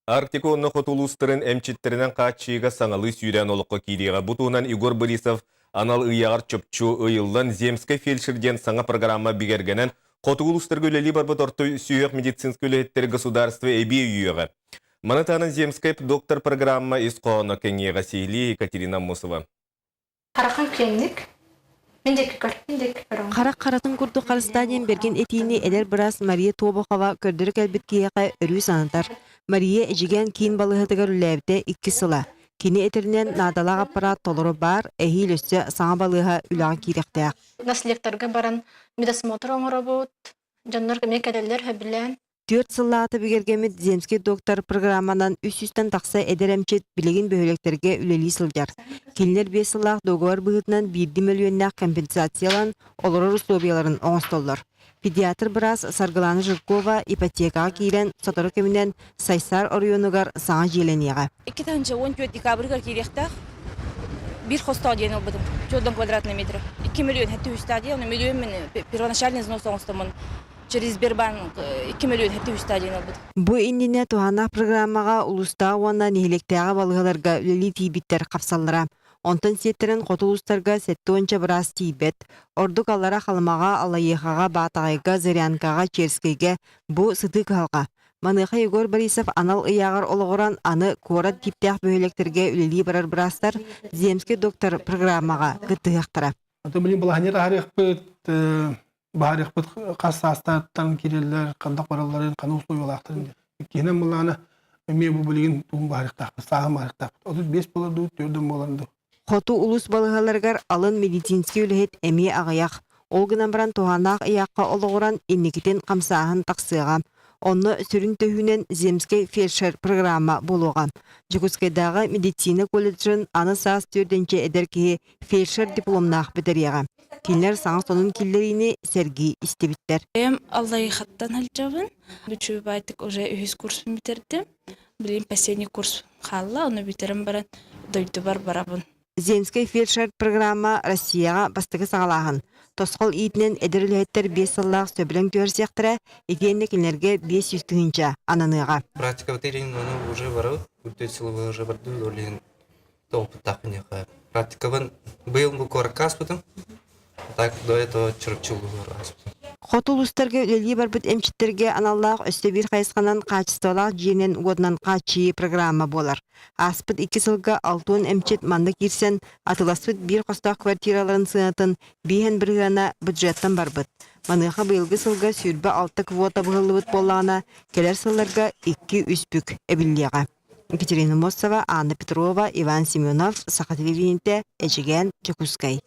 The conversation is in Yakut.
Арктика уонна хоту улуустарын эмчиттэринэн хааччыйыыга саҥалыы сүүрээн олоххо киириэҕэ. Бу туһунан Егор Борисов анал ыйааҕар чопчу ыйыллан, «Земскэй фельдшер» диэн саҥа программа бигэргэнэн, хотугу улуустарга үлэлии барбыт орто сүһүөх медицинскэй үлэһиттэри государство эбии өйүөҕэ. Маны таһынан «Земскэй доктор» программа ис хоһооно кэҥиэҕэ сиһилии Екатерина Аммосова. Харахын киэҥник, мин диэки көр, мин диэки көрөҕүн. Харах харатын курдук харыстаа диэн бэргэн этиини эдэр быраас Мария Тобохова көрдөрө кэлбит киһиэхэ өрүү санатар. Мария Эдьигээн киин балыыһатыгар үлэлээбитэ иккис сыла. Кини этэринэн, наадалаах аппараат толору баар, эһиил өссө саҥа балыыһа үлэҕэ киириэхтээх. Наследтарга баран медосмотр оҥоробут, дьоннор эмиэ кэлэллэр сөбүлээн. Түөрт сыллааҕыта бигэргэммит «Земский доктор» программанан 300-тэн тахса эдэр эмчит билигин бөһүөлэктэргэ үлэлии сылдьар. Кинилэр биэс сыллаах дуогабар быһыытынан биирдии мөлүйүөннээх компенсациялаан олорор условияларын оҥостоллор. Педиатр-быраас Саргылана Жиркова ипотекаҕа киирэн, сотору кэминэн Сайсаар оройуонугар саҥа дьиэлэниэҕэ. 2014 декабрыгар киириэхтээх биир хостоох диэн ылбытым. 4 квадратный метр. 2 миллион 700 диэн, миллион мин первоначальный взнос оҥостоммун через Сбербанк 2 миллион 700 диэн ылбыт. Бу иннинэ туһааннаах программаҕа улуустааҕы уонна нэһилиэктээҕи балыыһаларга үлэлии тиийбиттэр хапсаллара. Онтон сиэттэрэн хоту улуустарга 70 быраас тиийбэт. Ордук аллара Халымаҕа, Аллайыахаҕа, Баатаҕайга, Зырянкаҕа, Черскэйгэ бу сытыы кыһалҕа. Маныаха Егор Борисов анал ыйааҕар олоҕуран аны куорат тииптээх бөһүөлэктэргэ үлэлии барар быраастар «Земский доктор» программаҕа кыттыһыахтара. Аты билин балаһанньа таһаарыахпыт, баһаарыахпыт хас саастааттан киирэллэр, ханна баралларын, ханна условиялаахтарын диэн. Иккиһинэн былаана эмиэ бу билигин тугун баһаарыахтаахпыт, сааһын баһаарыахтаахпыт. 35 буолар дуу, 4 буолар дуу. Хоту улуус балыыһаларыгар алын медицинскэй үлэһит эмиэ аҕыйах. Ол гынан баран туһааннаах ыйаахха олоҕуран инникитин хамсааһын тахсыаҕа. Онно сүрүн төһүүнэн Земскэй фельдшер программа буолуоҕа. Дьокуускайдааҕы медицина колледжын аны саас түөртүнчэ эдэр киһи фельдшер дипломнаах бүтэриэҕэ. Кинилэр саҥа сонун киллэриини сэргии истибиттэр. Бэйэм Аллайыхаттан сылдьабын. Бүчүбайтык уже үһүс курспун бүтэрдим. Билигин последний курс хаалла, ону бүтэрэн баран дойдубар барабын. Земскэй фельдшер программа Россияҕа бастакы саҕалааһын. Тосхол иитинэн эдэр үлэһиттэр биэс сыллаах сөбүлэҥ түһэрсиэхтэрэ, итиэннэ кинилэргэ 500 тыһыынча ананыаҕа. Практикабыт илин ону уже барабыт, үрдүт сылы уже бардыбыт, ол иһин тоҕуппуттаахпын Практикабын быйыл бу куоракка ааспытым. Так до этого Чурапчы улууһугар ааспытым. Хоту улуустарга үлэлии барбыт эмчиттэргэ аналлаах өссө биир хайысханан хаачыстыбалаах дьиэнэн-уотунан хааччыйыы программа буолар. Ааспыт икки сылга 60 эмчит манна киирсэн, атыыласпыт биир хостоох квартираларын сыанатын биэһин бырыһыана бюджеттан барбыт. Маныаха быйылгы сылга 26 квота быһыллыбыт буоллаҕына, кэлэр сылларга икки-үс бүк эбиллиэҕэ. Екатерина Мостова, Анна Петрова, Иван Семенов, Саха телевидениетэ, Эдьигээн, Дьокуускай.